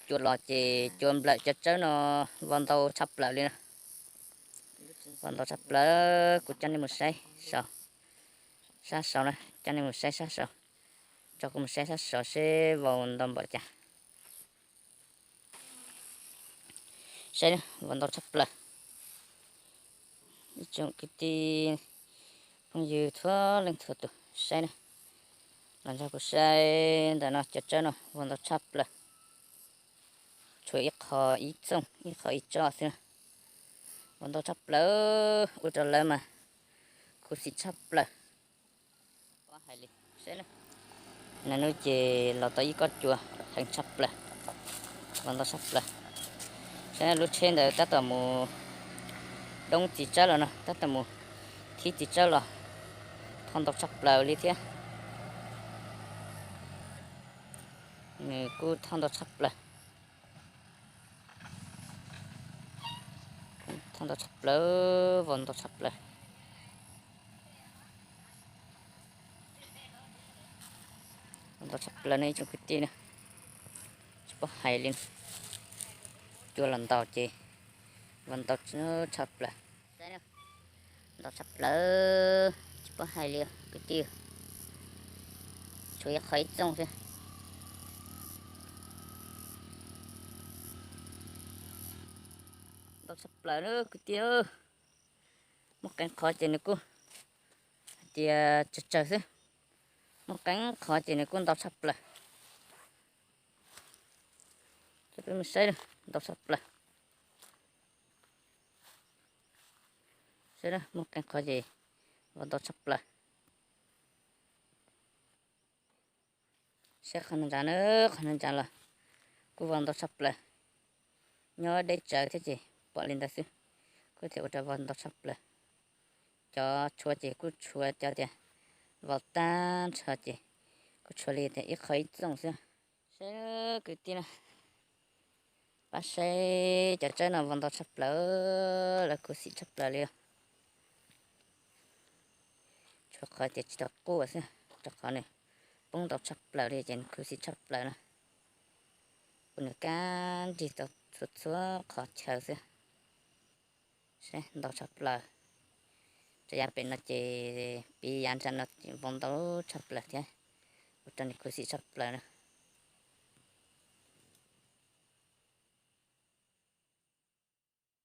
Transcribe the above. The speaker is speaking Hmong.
cua los ces cua nplawm cov tsawb no vau ntau tshaj plaws li na. Vau ntau tshaj plaws, kuv coj nej mus saib saum, sab saud na, coj nej mus saib sab saud, tso kuv mus saib sab saud seb vau ntau npaum cas. Saib, vau ntau tshaj plaws. Ib tsoom kwv tij phooj ywg txhua leej txhua tus saib na, los nrog kuv saib ntawm no, cov tsawb no vau ntau tshaj plaws. Tshuav ib qho ib txooj, ib qho ib tsob xwb, vau ntau tshaj plaws, ua rau lawv mas khuv xim tshaj plaws. Saib, hnub no ces los tau ib kob cua heev tshaj plaws, vau ntau tshaj plaws. Saib, lub tsheb ntawd tab tom mus doob txiv tsawb los no, tab tom mus thib txiv tsawb los, thauj ntau tshaj plaws li thiab. Nws kuj thauj ntau tshaj plaws, thauj ntau tshaj plaws, vau ntau tshaj plaws. Vau ntau tshaj plaws ne ib tsoom kwv tij na, tsis paub hais li. Cua los ntau ces vau ntau tshaj plaws. Ntau tshaj plaws, tsis paub hais li kwv tij, tshuav ib qho ib txooj xwb. Ntau tshaj plaws na kwv tij. Muaj qee qhov ces nws kuj hais tias tsawg tsawg xwb, muaj qee qhov ces nws kuj ntau tshaj plaws. Saib, ntau tshaj plaws. Saib, muaj qee qhov ces vau ntau tshaj plaws. Saib qhov no ntsav na, qhov no ntsav los kuj vau ntau tshaj plaws. Nyob deb tsawv thiab ces pom li ntawd xwb, kuj thiaj ua rau vau ntau tshaj plaws. Cov tshuav ces kuj tshuav cov tias vau tag nrho ces kuj tshuav li tias ib qho ib txooj xwb. Saib kwv tij na, pab saib cov tsawb no vau ntau tshaj plaws, lawv khuv xim tshaj plaws li. Tshuav qhov tias tsis tau quaj xwb, rau qhov nws poob ntau tshaj plaws li ces nws khuv xim tshaj plaws na. Kuv nws kab nrig tau txhua txhua qhov chaw xwb. Saib, ntau tshaj plaws. Tso yav pem no ces, piv yav ntsa no vau ntau tshaj plaws thiab, ua rau nws khuv xim tshaj plaws na.